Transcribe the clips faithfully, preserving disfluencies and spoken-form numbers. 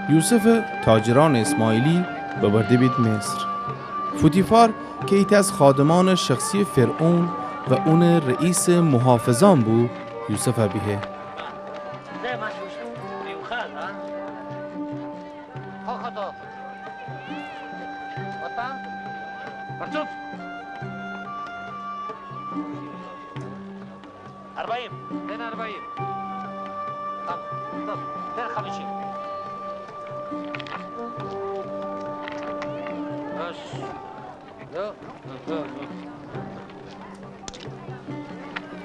یوسفٚ تاجرأنٚ اسماعیلی ببرده بید مصر. فوتیفار کی ایتأ از خادمأنٚ شخصیٚ فرعون و اونٚ رئیسٚ محافظأن بو، یوسف بیهه. اربعین. بن اربعین. تام. تام. بن خمسین. بس.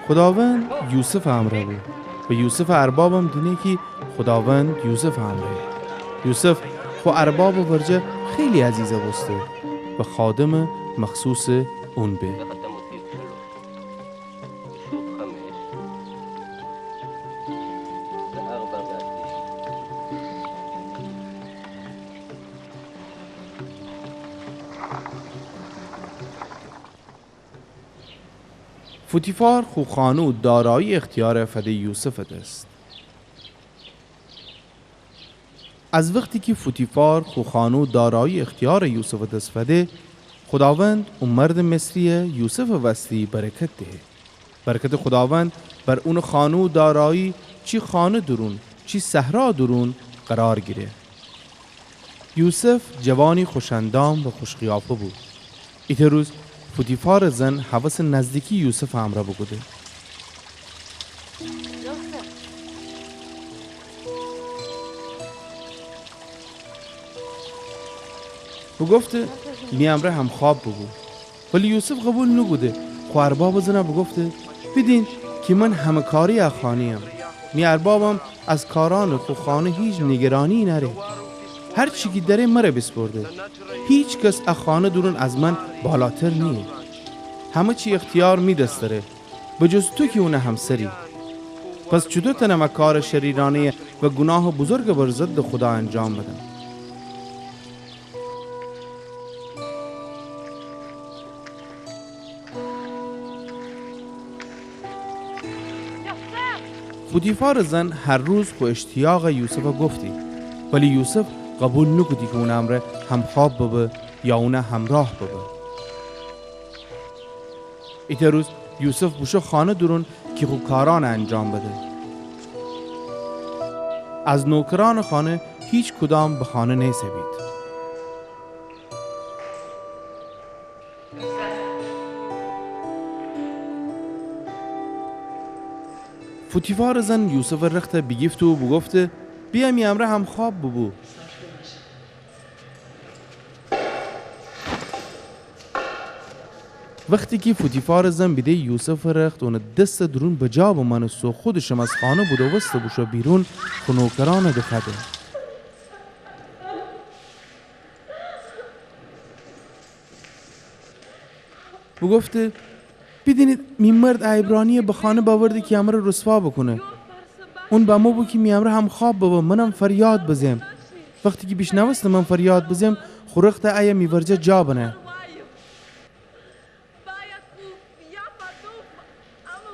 خوداوند یوسفٚ امرأ بو و یوسفٚ اربابم دینه کی خوداوند یوسفٚ امرأیه. یوسف خو اربابٚ ورجه خیلی عزیز بوسته و خادمٚ مخصوصٚ اون به. فوتیفار خو خانه و دارایی اختیار فده یوسفٚ دس. از وختی کی فوتیفار خو خانه و دارایی اختیار یوسفٚ دس فده، خوداوند او مردٚ مصریه یوسفٚ وستی برکت دهه. برکتٚ خوداوند بر اونٚ خانه و دارایی، چی خانه دورون، چی صحرا دورون قرار گیره. یوسف جوانی خوش‌اندام و خوش‌قیافه بو. ایتأ روز فوتیفارٚ زن هوسٚ نزدیکی یوسفٚ امرأ بوکوده. بوگفته، می امرأ همخواب بوبو. ولی یوسف قوبیل نوکوده، خو اربابٚ زن بوگفته، بیدین کی من همه‌کاره‌یٚ ا خانه‌یم. می اربابم از کارأنٚ خو خانه هیچ نیگرانی نأره. هر چی کی دأره مر بیسپرده. هیچ کس ا خانه دورون از من بالاتر نییه. همه چی اختیار می دس دأره، به جز تو کی اونٚ همسری. پس چوطو تأنم ا کارٚ شریرأنه‌یه و گوناهٚ بزرگ بر ضدٚ خودا انجام بدم؟ فوتیفارٚ زن هر روز خو اشتیاق یوسف گفتی، ولی یوسف قوبیل نوکودی کی اونٚ امرأ همخواب ببه یا اون همرأه ببه. ایتأ روز یوسف بوشو خانه دورون کی خو کارأن انجام بده. از نوکرأنٚ خانه هیچ کدام به خانه نیسه‌بید. فوتیفارٚ زن یوسفٚ رخت بیگیفته و بوگفته، بیا می امرأ همخواب بوبو. وختی کی فوتیفارٚ زن بیده یوسفٚ رخت اونٚ دستٚ دورون بجا بمأنسته و خودشم از خانه بودوسته بوشو بیرون، خو نوکرأن دوخوأده. بوگفته، بیدینید، می مرد ا عبرأنیه به خانه بأورده کی امرأ رسوا بوکونه. اون بمو بو کی می امرأ همخواب ببه، منم فریاد بزم. وختی کی بیشنوسته من فریاد بزم، خو رخت ایه می ورجه جا بنه.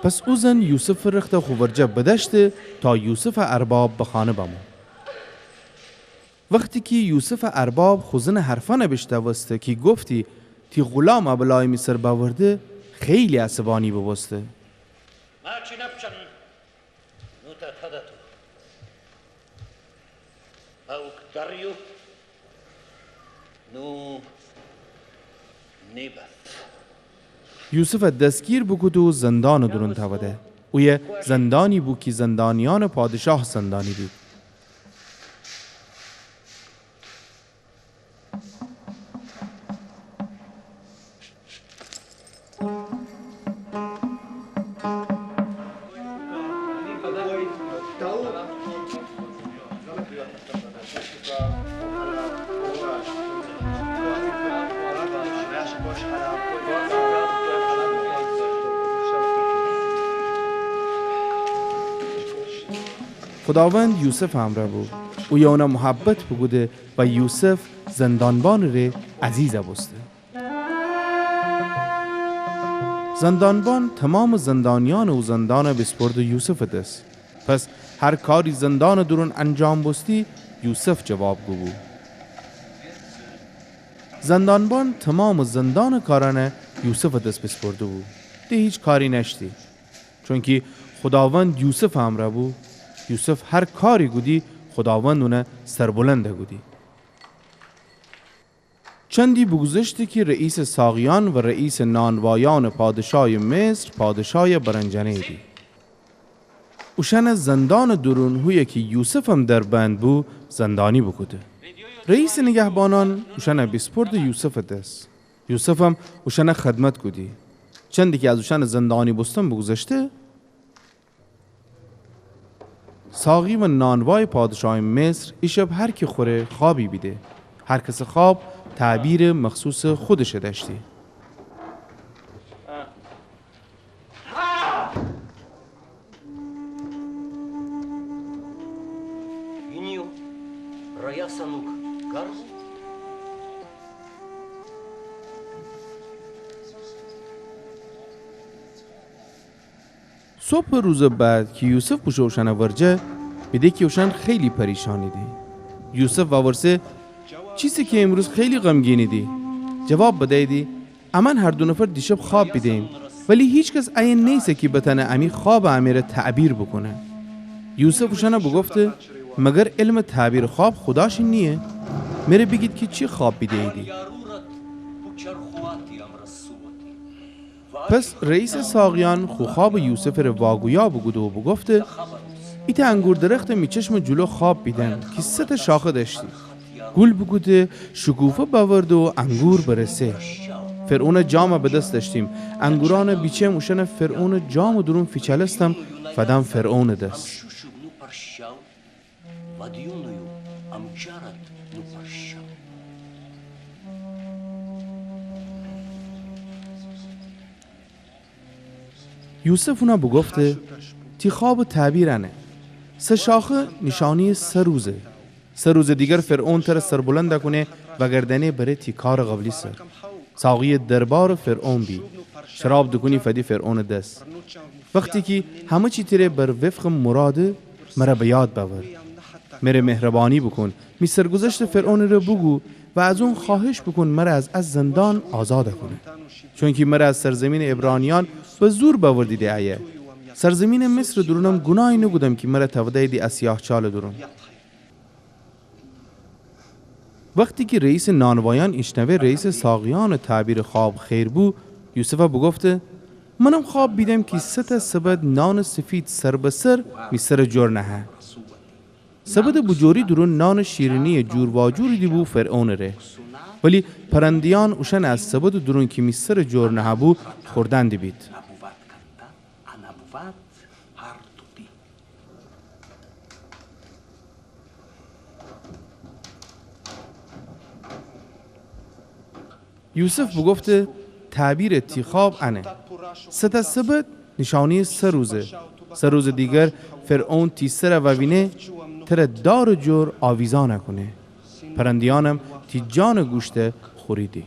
پس او زن یوسفٚ رخت خو ورجه بدأشته تا یوسفٚ ارباب به خانه بمو. وختی کی یوسفٚ ارباب خو زنٚ حرفأن بیشنوسته کی گفتی، تی غلام ا بلایٚ می سر بأورده، خیلی عصبأنی بوبوسته. یوسف دسگیر بوکوده و زندانٚ دورون تأوده. اویه زندانی بو کی زندانیأنٚ پادشاه زندانی بید. خوداوند یوسفٚ امرأ بو. اویه اون محبت بوکوده و یوسف زندانبانٚ ره عزیز بوسته. زندانبان تومامٚ زندانیأنٚ او زندان بیسپرده یوسفٚ دس. پس هر کاری زندانٚ دورون انجام بوستی، یوسف جواب گوبو. زندانبان تومامٚ زندانٚ کارأنَ یوسفٚ دس بیسپرده‌بو. ده هیچ کاری نأشتی. چونکی خوداوند یوسفٚ امرأ بو. یوسف هر کاری کودی، خوداوند اونَ سربلند کودی. چندی بوگوذشته کی رئیسٚ ساقیأن و رئیسٚ نانوایأنٚ پادشایٚ مصر پادشایَ برنجأنه‌ییدی. اوشأنَ زندانٚ دورون، هویه کی یوسفم در بند بو، زندانی بوکوده. رئیسٚ نیگهبانأن اوشأنَ بیسپرده یوسفٚ دس. یوسفم اوشأنَ خدمت کودی. چندی کی از اوشأنٚ زندانی بوستن بوگوذشته، ساقی و نانوایٚ پادشایٚ مصر ایشب هر کی خوره خوابی بیده. هر کسٚ خواب تعبیرٚ مخصوصٚ خودشَ دأشتی. صبحٚ روزٚ بعد کی یوسف بوشو اوشأنٚ ورجه، بیده کی اوشأن خیلی پریشانیدی. یوسف وورسه: چیسه کی امروز خیلی غمگینیدی؟ جواب بدییدی: امأن هر دو نفر دیشب خواب بیده‌ییم، ولی هیچ کس ایه نیسه کی بتأنه امی خوابٚ امره تعبیر بوکونه. یوسف اوشأنَ بوگفته: مگر علمٚ تعبیرٚ خواب خوداشی نییه؟ مره بیگید کی چی خواب بیده‌ییدی. پس رئیسٚ ساقیأن خو خوابٚ یوسفٚ ره واگویا بوکوده و بوگفته: ایتأ انگور درختَ می چشمٚ جلو خواب بیدم کی سه تأ شاخه دأشتی. گول بوکوده، شکوفه بأورده و انگور برسه. فرعونٚ جامَ به دس دأشتیم. انگورأنَ بیچم اوشأنَ فرعونٚ جامٚ دورون فیچلستم، فدم فرعونٚ دس. یوسف اونَ بوگفته: تی خوابٚ تعبیر انه. سه شاخه نیشأنه‌یٚ سه روزه. سه روزٚ دیگر فرعون تره سربلند کونه، وأگردأنه بره تی کارٚ قبلی سر. ساقیٚ دربارٚ فرعون بی. شراب دوکونی فدی فرعونٚ دس. وختی کی همه چی تره بر وفقٚ مراده، مره به یاد بأور. مره مهربانی بوکون، می سرگذشتٚ فرعونٚ ره بوگو و از اون خوأهش بوکون مره از ا زندان آزاد کونه. چونکی مره از سرزیمینٚ عبرانیأن به زور بأوردیدی ایه. سرزیمینٚ مصرٚ دورونم گوناهی نوکودم کی مره تأودیدی ا سیاهچالٚ دورون. وختی کی رئیسٚ نانوایأن ایشنوه رئیسٚ ساقیأنٚ تعبیرٚ خواب خیر بو، یوسفَ بوگفته: منم خواب بیدم کی سه تأ سبد نانٚ سفید سر به سر می سرٚ جور نهه. سبدٚ بوجوری دورون نانٚ شیرینییٚ جور واجوری دیبو فرعونٚ ره. ولی پرنده‌یأن اوشأنَ از سبدٚ دورون کی می سرٚ جور نهه‌بو خوردن دیبید. یوسف بوگفته: تعبیرٚ تی خواب انه. سه تأ سبد نیشأنه‌یٚ سه روزه. سه روزٚ دیگر فرعون تی سرَ وأوینه، تره دارٚ جور آویزأن کونه. پرنده‌یأنم تی جانٚ گوشتَ خوریدی.